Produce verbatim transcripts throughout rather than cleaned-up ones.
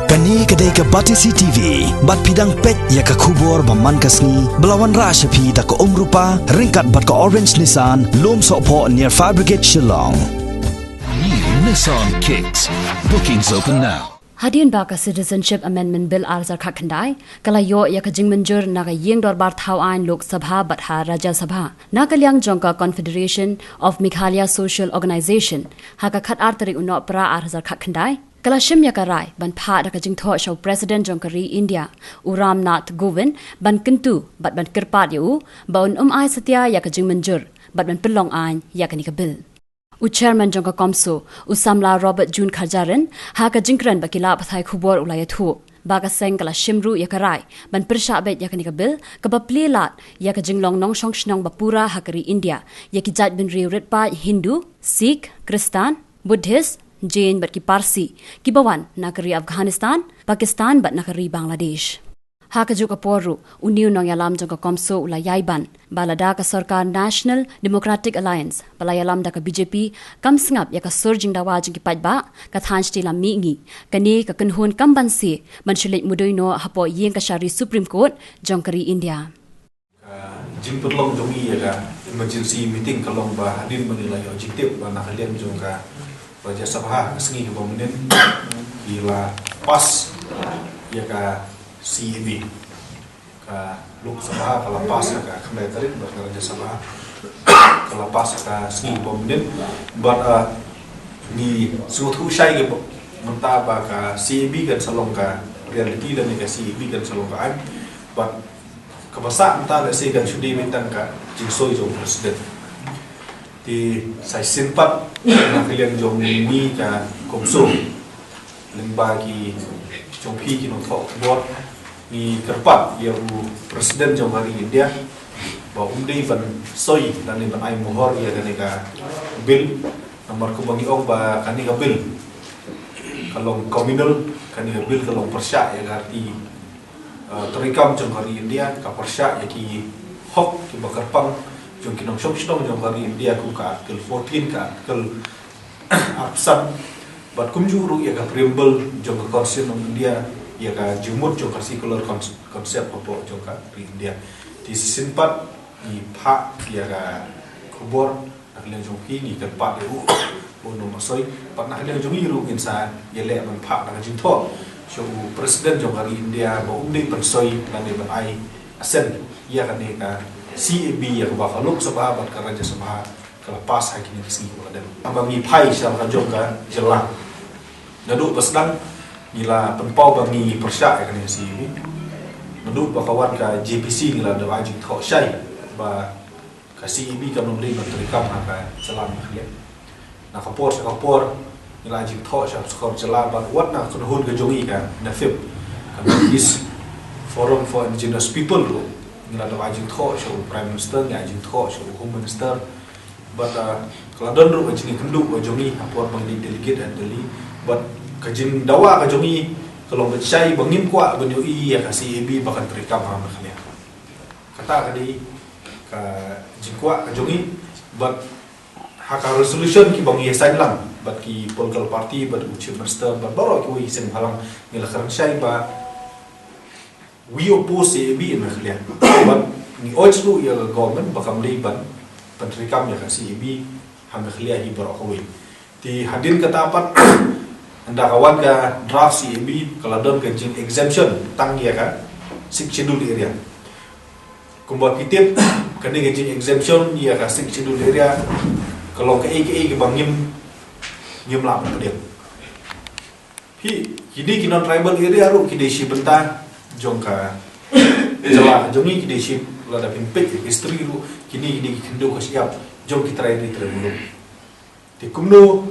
Kane ka dei ka Batesi T V, bad phi dang peit ïa ka khubor ba man ka sngi, ba la wanrah sha phi da ka Umrupa, ryngkat bad ka Orange Nissan, Lumsohphoh near Fire Brigade Shillong. New Nissan Kicks. Bookings open now. Hadien ba ka Citizenship Amendment Bill ar hajar khatkhyndai ka la ïoh ïa ka jingmynjur na ka Ïing Dorbar Thawaiñ Lok Sabha bad ha Rajya Sabha, na ka liang jong ka Confederation of Meghalaya Social Organization, ha ka khatar tarik u Nohprah ar hajar khatkhyndai, ka la shim ïa ka rai ban phah da ka jingthoh sha u President jong ka ri India, u Ram Nath Kovind, ban kyntu bad ban kyrpad ïa u ba un ym ai satia ïa ka jingmynjur bad ban pynlong aiñ ïa kane ka bill. U Chairman jong ka CoMSO, u samla Robert June Kharjahrin, ha ka jingkren bad ki lad pathai khubor u la ïathuh ba ka seng ka la shim ruh ïa ka rai ban pyrshah beit ïa kane ka bill, kaba plie lad ïa ka jinglong nongshong shnong ba pura ha ka ri India ïa ki jaitbynriew rit paid Hindu, Sikh, Khristan, Buddhist, Jain bad ki Parsi kiba wan na ka ri Afghanistan, Pakistan bad na ka ri Bangladesh. Ha kajuh ka por ruh, une u nongïalam jong ka CoMSO u la ïai ban ba lada ka sorkar National Democratic Alliance ba la ïalam da ka B J P kam sngap ïa ka sur jingdawa jong ki paidbah, ka thaiñ shatei lam mihngi kane ka kynhun kam banse ban shu leit mudui noh hapoh ïing kashari Supreme Court jong ka ri India. Ka jingpynlong jong ngi ïa ka emergency meeting ka long ba hadien ba ngi la ïoh jingtip ba na ka liang jong ka Rajya Sabha ka sngi kaba mynnin ki la pass ïa ka C A B. Ka Lok Sabha ka la pass ha ka khyndai tarik bad ka Rajya Sabha ka la pass ha ka sngi kaba mynnin. Bad, ah, ngi sngewthuh shai ka ba mynta ba ka C A B kan sa long ka reality lane ka C A B kan sa long ka aiñ. Bad kaba sah mynta lehse kan shu dei mynta ka jingsoi jong u President. Te sa shisien pat na ka liang jong ngi ka CoMSO lyngba ki jong phi ki nongthoh khubor, ngi kyrpad ïa u President jong ka ri India ba um dei ban soi lane ban ai mohor ïa kane ka bill. Namar kumba ngi ong ba kane ka bill ka long communal, kane ka bill ka long pyrshah ïa ka riti, uh, treikam jong ka ri India, ka pyrshah ïa ki hok kiba kyrpang jong ki nongshong shnong jong ka ri India, kum ka Article fourteen, ka Article arphew san, bad kumjuh ruh ïa ka preamble jong ka Constitution of India, ïa ka jingmut jong ka secular con-, concept hapoh jong ka ri India. Te shisien pat ngi phah ïa ka khubor na ka liang jong phi, ngi kyrpad ïa u, u nongmahsoi, bad na ka liang jong ngi ruh ngin sa ïaleh ban phah da ka jingthoh sha u President jong ka ri India ba um dei ban soi lane ban ai assent ïa kane ka C A B ïa kaba ka Lok Sabha bad ka Rajya Sabha ka la pass ha kine ki sngi ba la dep. Haba ngi phai sha ka jong ka jylla, naduh ba sdang ngi la pynpaw ba ngi pyrshah ïa kane ka C A B. Naduh ba ka wan ka J P C ngi la dep ai jingthoh shai ba ka C A B kam dei ban treikam ha ka jylla Meghalaya. Na ka por sha ka por ngi la ai jingthoh sha ka sorkar jylla bad wat na ka kynhun ka jong ngi ka NEFIP, ka North East Forum for Indigenous People ruh ngi la dep ai jingthoh sha u Prime Minister, ngi ai jingthoh sha u Home Minister. Bad, ah, ka la don ruh ka jingïakynduh ka jong ngi ha por ba ngi delegate ha Delhi. Bad ka jingdawa ka jong ngi ka long ba shai ba ngim kwah ban ïohi ïa ka C A B ba kan treikam ha Meghalaya. Kata ka dei ka jingkwah ka jong ngi, bad ha ka resolution kiba ngi ïa sign lang bad ki political party bad u Chief Minister bad baroh kiwei ki seng bhalang, ngi la kren shai ba we oppose C A B in Meghalaya. Bad ngi urge ruh ïa ka government ba kam dei ban pyntreikam ïa ka C A B ha Meghalaya hi baroh kawei. Te hadien kata pat, ynda ka wan ka draft C A B ka la don ka jing exemption tang ïa ka Sixth Schedule area. Kumba phi tip, kane ka jing exemption ïa ka Sixth Schedule area ka long kaei kaei kaba ngim, ngim lah ban pdiang. Phi, kine ki non-tribal area ruh ki dei shi bynta jong ka jylla ka jong ngi, ki dei shi, lada phin peit history ruh, kine ki dei ki khyndew ka shyiap jong ki trai ri trai muluk. Te kumno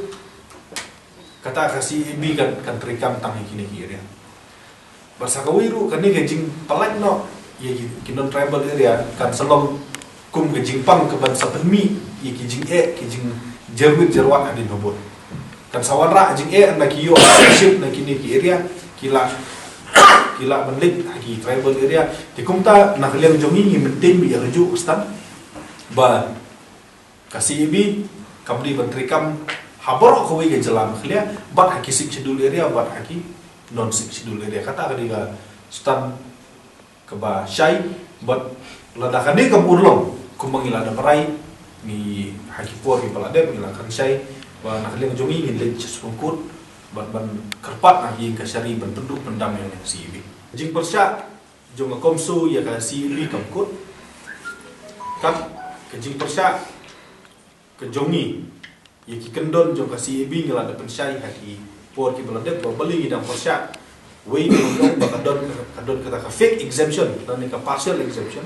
kata ka C A B kan, kan treikam tang ïa kine ki area. Bad sa kawei ruh kane ka jingpynlait noh ïa ki, ki non-tribal area kan sa long kum ka jingpang kaban sa pynmih ïa ki jingeh, ki jingjyrwit jyrwat hadien habud. Kan sa wanrah jingeh ynda ki ïoh shift na kine ki area, ki lah, ki lah ban leit ha ki tribal area. Te kumta na ka liang jong ngi ngi maintain beit ïa kajuh ka stand ba ka C A B kam dei ban treikam ha baroh kawei ka jylla Meghalaya, bad ha ki Sixth Schedule area, bad ha ki Non Sixth Schedule area. Kata ka dei ka stand kaba shai, bad lada ka dei kaba urlong, kumba ngi la dep rai, ngi ha ki por kiba la dep, ngi la kren shai, ba na ka liang jong ngi ngin leit sha Supreme Court, bad ban kyrpad na ka ïing kashari ban pynduh pyndam ïa ka C A B. Jingpyrshah jong ka CoMSO ïa ka C A B kam kut. Kat ka jingpyrshah ka jong ngi ïa ki kyndon jong ka C A B ngi la da pynshai ha ki por kiba la dep, ba balei ngi dang pyrshah. Wei ka long ba ka don, ka don kata ka fake exemption lane ka partial exemption.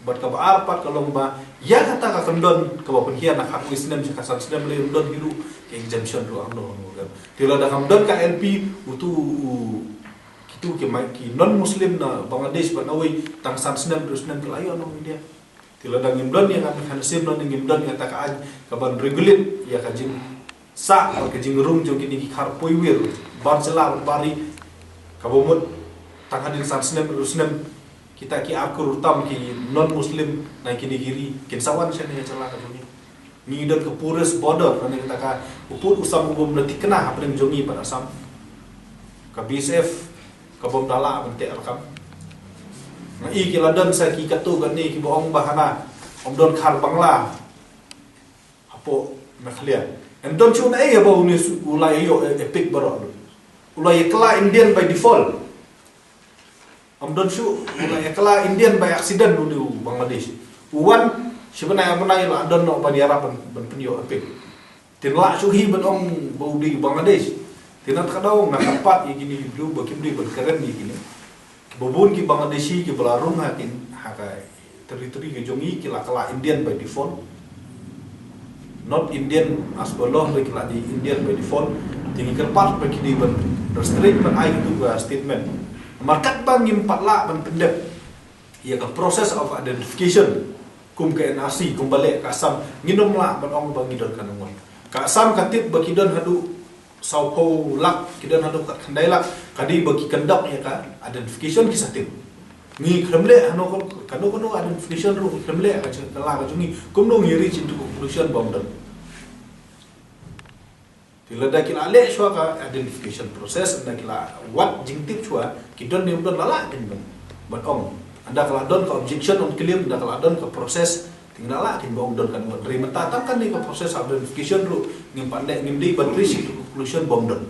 Bad kaba ar pat ka long ba ïa kata ka kyndon kaba pynhiar na khatwei snem sha ka san snem, lei ym don hi ruh ka exemption ruh, ym don. Te lada kam don ka L P, utu u, kitu ki mai, ki non Muslim na Bangladesh bad na wei tang san snem, hynriew snem ki la ïoh noh India. Te lada ngim don ïa ka mechanism, lada ngim don ïa kata ka aiñ kaban regulate ïa ka jingsah bad ka jingrung jong kine ki khar poiwir bar jylla bad bar ri, kaba mut tang hadien san snem, hynriew snem, kita ki ar klur tam ki non Muslim na kine ki ri kin sa wan shane ka jylla ka jong ngi. Ngi don ka porous border, lane kata ka u pud u sam u bym da thikna hapdeng jong ngi bad Assam. Ka B S F ka bym da lah ban teh rakam. Nga i ki la don sa ki katto katne kiba ong ba hana ym don khar Bangla hapoh Meghalaya. Ym don shuh na ei ba une u la ïoh EPIC baroh. U la ïa kylla Indian by default. Ym don shuh, u la ïa kylla Indian by accident une u Bangladesh. U wan shi bnai ar bnai la don noh ban ïarap ban, ban pynïoh EPIC. Te ym lah shuh hi ban ong ba u dei Bangladesh. Te na kata ka daw nga kyrpad ïa kine ki briew ba kim dei ban kren ïa kine. Kiba bun ki Bangladeshi kiba la rung ha kin, ha ka territory ka jong ngi ki la kylla Indian by default. Not Indian as per law, hynrei ki la dei Indian by default. Te ngi kyrpad ba ki dei ban restrict ban ai katu ka statement. Namar katba ngim pat lah ban pyndep ïa ka process of identification kum ka N R C, kumba leh ka Assam, ngin ym lah ban ong ba ngi don ka nongwei. Ka Assam ka tip ba ki don haduh sawphew lak, ki don haduh khatkhyndai lak, ka dei ba ki conduct ïa ka identification ki sa tip. Ngi khlem leh hano, kano kano identification ruh ngi khlem leh ka jong, ka la ka jong ngi, kumno ngi reach into conclusion ba ym don. Te lada ki la leh shuwa ka identification process, lada ki la wad jingtip shuwa ki don ne ym don, la lah kin ban, ban ong. Lada ka la don ka objection on claim, lada ka la don ka process, te ngi la lah kin ban ong don kane, hynrei mynta tang kane ka process identification ruh ngim pat leh, ngim dei ban reach to conclusion ba ym don.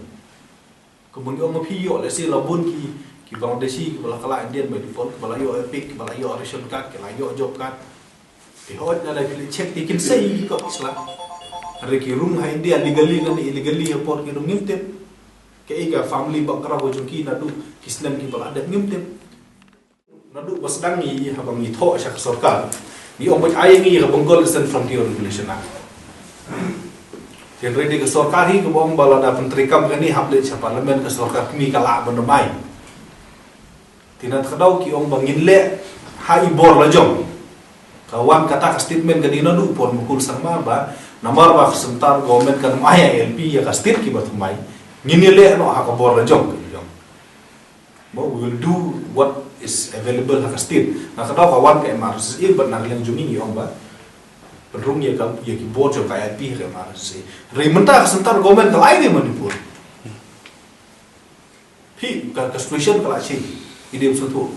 Kumba ngi ong ha phi, ïoh lehse la bun ki, ki Bangladeshi kiba la kylla Indian by default, kiba la ïoh EPIC, kiba la ïoh ration card, ki la ïoh job card. Te hooid lada phi leit check te kin sei ki kot ki sla. Hynrei ki rung ha India legally lane illegally ha por ki rung ngim tip. Kaei ka family background ka jong ki naduh ki snem kiba la dep ngim tip. Naduh ba sdang ngi, haba ngi thoh sha ka sorkar, ngi ong ba ai ngi ka Bengal Eastern Frontier Regulation Act. Te hynrei dei ka sorkar hi kaba ong ba lada pyntreikam kane hap leit sha parliament, ka sorkar kmie ka lah ban ym ai. Te na kata ka daw ki ong ba ngin leh ha i bor la jong. Ka wan kata ka statement ka dei naduh u Pon Mukul Sangma ba namar ba ka central government kam ai ïa L P ïa ka state kiba thymmai, ngin ïa leh noh ha ka bor la jong, ka jong. Ba we will do what is available ha ka state. Na kata ka daw ka wan ka M R S S A bad na ka liang jong ngi ngi ong ba pynrung ïa ka, ïa ki bor jong ka I L P ha ka M R S S A. Hynrei mynta ka central government ka la ai ne Manipur. Phi, ka, ka situation ka la change. Ngi dei ban sngewthuh.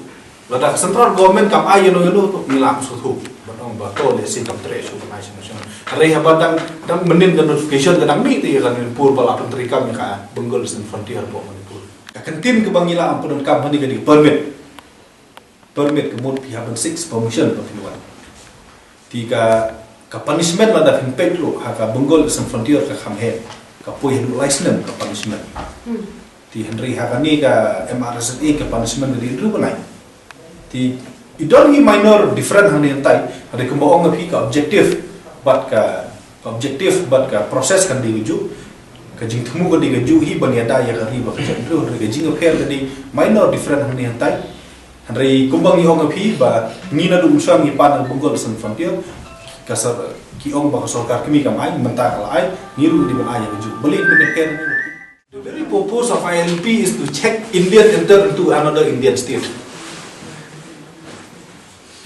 Lada ka central government kam ai ïano ïano to ngi lah ban sngewthuh. Ban ong ba to lehse kam treh shuh ban ai sha national. Hynrei haba dang, dang mynnin ka notification ka dang mih te ïa ka Manipur ba la pyntreikam ïa ka Bengal Eastern Frontier hapoh Manipur. Ka kyntien kaba ngi la pyndonkam hangne ka dei permit. Permit ka mut phi hap ban seek permission ba phin wan. Te ka, ka punishment lada phin peit ruh ha ka Bengal Eastern Frontier ka kham heh. Ka poi haduh lai snem ka punishment. Te hynrei ha kane ka M R S S A ka punishment ka dei hynriew bnai. Te i don hi minor different hangne hangtai, hynrei kumba ong phi ka objective bad ka, ka objective bad ka process kan dei kajuh. Ka jingthmu kan dei kajuh hi ban ïada ïa ka ri bad ka jaitbynriew, hynrei ka jingïapher ka dei minor different hangne hangtai. Hynrei kumba ngi ong phi ba ngi naduh mynshuwa ngi pan ha Bengal Eastern Frontier, ka sor-, ki ong ba ka sorkar kmie kam ai, mynta ka la ai, ngi ruh ngi dei ban ai ïa kajuh. Balei ban ïapher? The very purpose of I L P is to check Indian enter into another Indian state.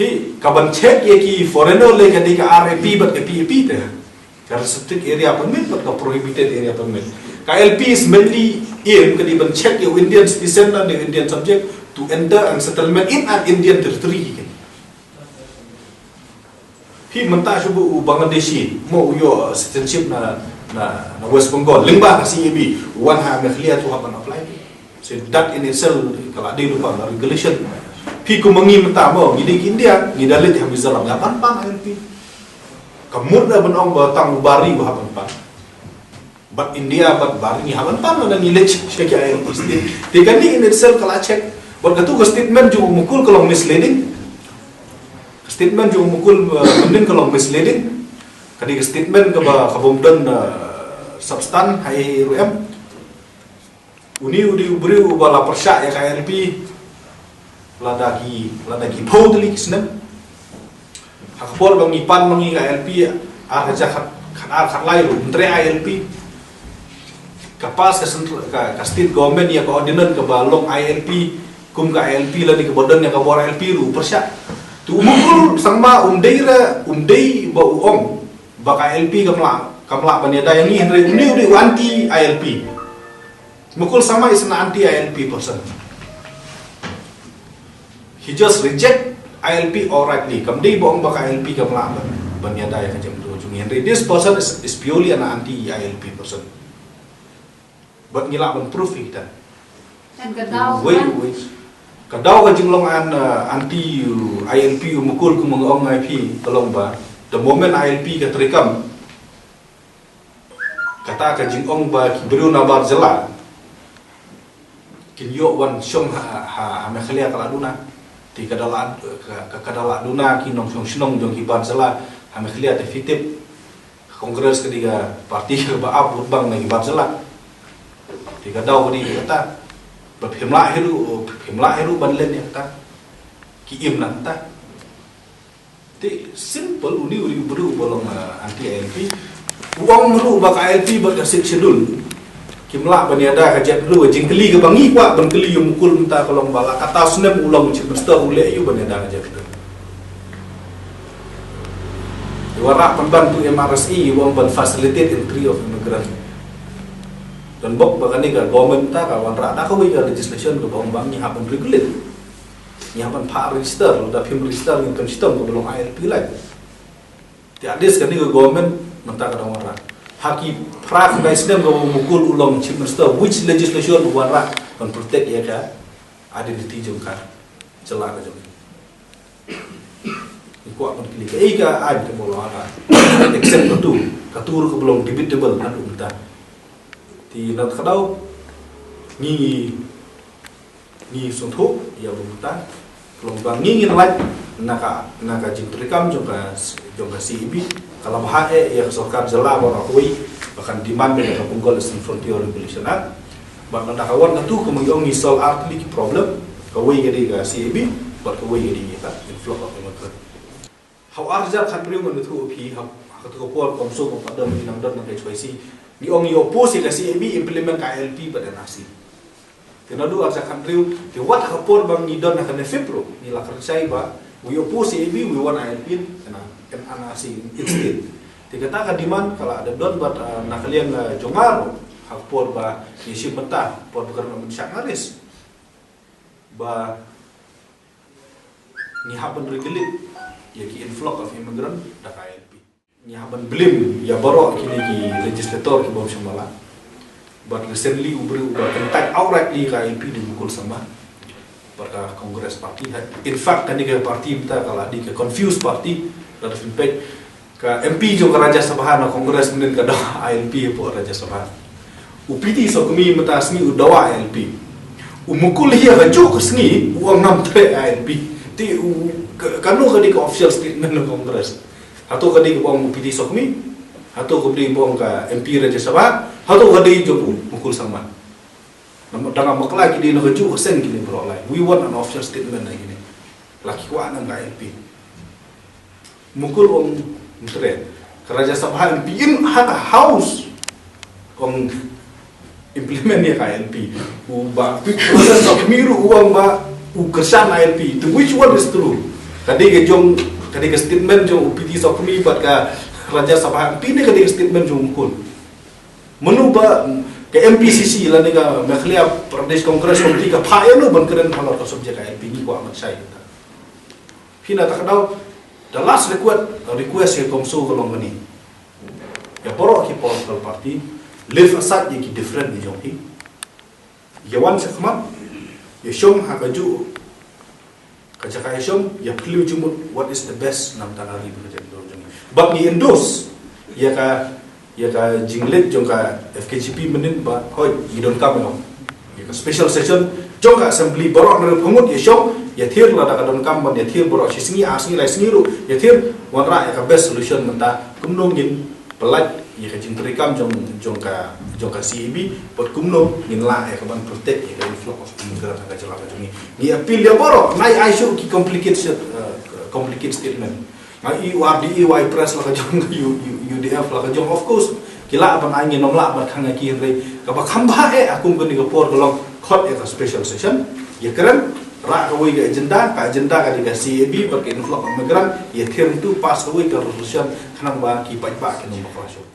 Hi, ka ban check ïa ki foreigner lei ka dei ka R A P bad ka P A P te. Ka restricted area permit bad ka prohibited area permit. Ka I L P is mainly aim ka dei ban check ïa u Indian citizen lane u Indian subject to enter and settlement in an Indian territory. Phi mynta shu buh u Bangladeshi mo u ïoh citizenship na, na, na West Bengal lyngba ka C A B, u wan ha Meghalaya to hap ban apply. So that in itself ka la dei lypa ka regulation. Phi kum ma ngi mynta mo ngi dei ki India, ngi da leit ha Mizoram, ngi hap ban pan I L P. Ka mut da ban ong ba tang u Bari u hap ban pan. Bad India bad Bari ngi hap ban pan lada ngi leit sha ki I L P state. Te kane in itself ka la check. Bad katu ka statement jong u Mukul ka long misleading. Ka statement jong u Mukul, uh, mynnin ka long misleading. Ka dei ka statement kaba, ka bym don, uh, substance ha ei ei ruh em. Une u dei u briew uba la pyrshah ïa ka I L P. Lada ki, lada ki phew tylli ki snem. Ha ka por ba ngi pan ma ngi ka I L P, ar hajar khat, khat ar khat lai ruh, ym treh I L P. Ka pass ka central, ka, ka state government ïa ka ordinance kaba long I L P, kum ka I L P lane kaba don ïa ka bor I L P ruh u pyrshah. Te u Mukul Sangma um dei re, um dei ba u ong ba ka I L P kam lah, kam lah ban ïada ïa ngi, hynrei une u dei u anti I L P. Mukul Sangma is an anti I L P person. He just reject I L P outrightly. Kam dei ba ong ba ka I L P kam lah ban, ban ïada ïa ka jaitbynriew jong ngi. Hynrei this person is, is purely an anti I L P person. Bad ngi lah ban proof ïa kita. Kan ka daw, wait, kan? Wait. Ka daw ka jinglong an, uh, anti, uh, I L P u Mukul kum nga ong ïa phi ka long ba the moment I L P ka treikam, kata ka jingong ba ki briew na bar jylla kin ïoh wan shong ha, ha, ha Meghalaya ka la duna. Te ka da la, ka, ka, ka da la duna ki nongshong shnong jong ki bar jylla ha Meghalaya, te phi tip Congress ka dei ka party kaba ap vote bank na ki bar jylla. Te ka daw ka dei kata. Ba phim lah hi ruh, phim lah hi ruh ban len ïa kata. Ki im na kata. Te simple, une u dei u briew uba long, uh, anti I L P. U ong ruh ba ka I L P bad ka Sixth Schedule kim lah ban ïada ka jaitbynriew. Jingkylli kaba ngi kwah ban kylli ïa u Mukul mynta ka long ba la katta snem u long Chief Minister u leh aïu ban ïada ka jaitbynriew. Ïa u wanrah pynban tu M R S E, u ong ban facilitate entry of immigrant. Don bok ba kane ka government mynta ka wanrah da kawei ka legislation kaba ong ba ngi hap ban regulate. Ngi hap ban phah register, lada phim register ngin pynshitom kaba long I L P lai. Te at least kane ka government mynta ka dang wanrah. Ha ki phra khyndai snem kaba u Mukul u long Chief Minister, which legislation u wanrah ban protect ïa ka identity jong ka jylla ka jong ngi? Ngi kwah ban kylli kaei ka aiñ kaba u la wanrah. Except katu, katu ruh kaba long debatable haduh mynta. Te na ka daw ngi ngi sngewthuh ïa ba mynta ka long ba ngi ngin lait na ka, na ka jingtreikam jong ka, jong ka C A B. Ka la bha eh ïa ka sorkar jylla baroh kawei ba kan demand ïa ka Bengal Eastern Frontier Regulation Act. Bad lada ka wan katu, kumba ngi ong, ngi solve ar tylli ki problem. Kawei ka dei ka C A B bad kawei ka dei ka influx of immigrant. Ha u ar hajar khatbriew, ngan ïathuh ïa phi, ha, ha katu ka por Comso, Compadom, ngi nang don na ka H Y C, ngi ong ngi oppose ïa ka C A B implement ka I L P bad N R C. Te naduh ar hajar khatbriew, te wat ha ka por ba ngi don ha ka NEFIP ruh, ngi la kren shai ba we oppose C A B, we want I L P and, and N R C instead. Te kata ka demand ka la dep don bad, uh, na ka liang, uh, jong nga ruh, ha ka por ba ngi shim bynta, por ba ka dang mynshwa nga raise ba ngi hap ban regulate ïa ki influx of immigrant da ka I L P. Ngi hap ban blame ïa baroh kine ki legislator ki bym shym la lah. But recently u briew uba kyntait outrightly ka I L P dei u Mukul Sangma bad ka Congress Party. In fact, kane ka party mynta ka la dei ka confused party. Lada phin peit, ka M P jong ka Rajya Sabha na Congress mynnin ka dawa I L P hapoh Rajya Sabha. U P T Sawkmie mynta sngi u dawa I L P. U Mukul hi ha kajuh ka sngi u ong ngam treh I L P. Te u, ka, kano ka dei ka official statement na Congress? Hato ka dei kaba ong u P T Sawkmie? Hato ka dei kaba ong ka M P Rajya Sabha? Hato ka dei jong u Mukul Sangma? Namar dang nga bakla ki dei na kajuh ka seng kine baroh lai. We want an official statement na kine. La ki kwah nang ka I L P. Mukul ong ngam treh. Ka Rajya Sabha M P in ha ka House ong implement ïa ka I L P. U Bah Sawkmie ruh u ong ba u kyrshan I L P. To which one is true? Ka dei ka jong, ka dei ka statement jong u P T Sawkmie bad ka Rajya Sabha M P ne ka dei ka statement jong u Mukul? Mano ba, Ka M P C C lane ka Meghalaya Pradesh Congress Committee ka phah ïa no ban kren halor ka subject ka I L P, ngi kwah ban shai ïa ka. Phi na ta ka daw, the last request, request ïa ka CoMSO ka long kane. Ïa baroh ki political party, leave aside ïa ki different ïa jong ki. Ïa wan sha khmat, ïa shong ha kajuh ka jaka ïa shong, ïa phylliew jingmut what is the best na ka bynta ka ri bad ka jaitbynriew jong ngi. Bad ngi endorse ïa ka, ïa ka jingleit jong ka F K J P mynhynnin ba hooid ngi donkam ïa ka special session jong ka assembly, baroh ngi ruh pyngut ïa shong, ïa thied lada ka donkam ban ïa thied baroh shi sngi, ar sngi, lai sngi ruh ïa thied, wanrah ïa ka best solution mynta kumno ngin pyllait ïa ka jingtreikam jong, jong ka, jong ka C A B, bad kumno ngin lah ïa ka ban protect ïa ka influx of immigrant ha ka jylla ka jong ngi. Ngi appeal ïa baroh, nai ai shuh ki complicated, uh, complicated statement. Nga ïohi U R D A, U I Press la ka jong, U, U, U D F la ka jong, of course ki lah ban ai, ngin ym lah ban khang ïa ki, hynrei kaba kham bha eh ha kum kane ka por ka long khot ïa ka special session, ïa kren, rah kawei ka agenda, ka agenda ka dei ka C A B bad ka influx of migrant, ïa thied hangtu, pass kawei ka resolution khnang ba ki paidbah kin ym bakla shuh.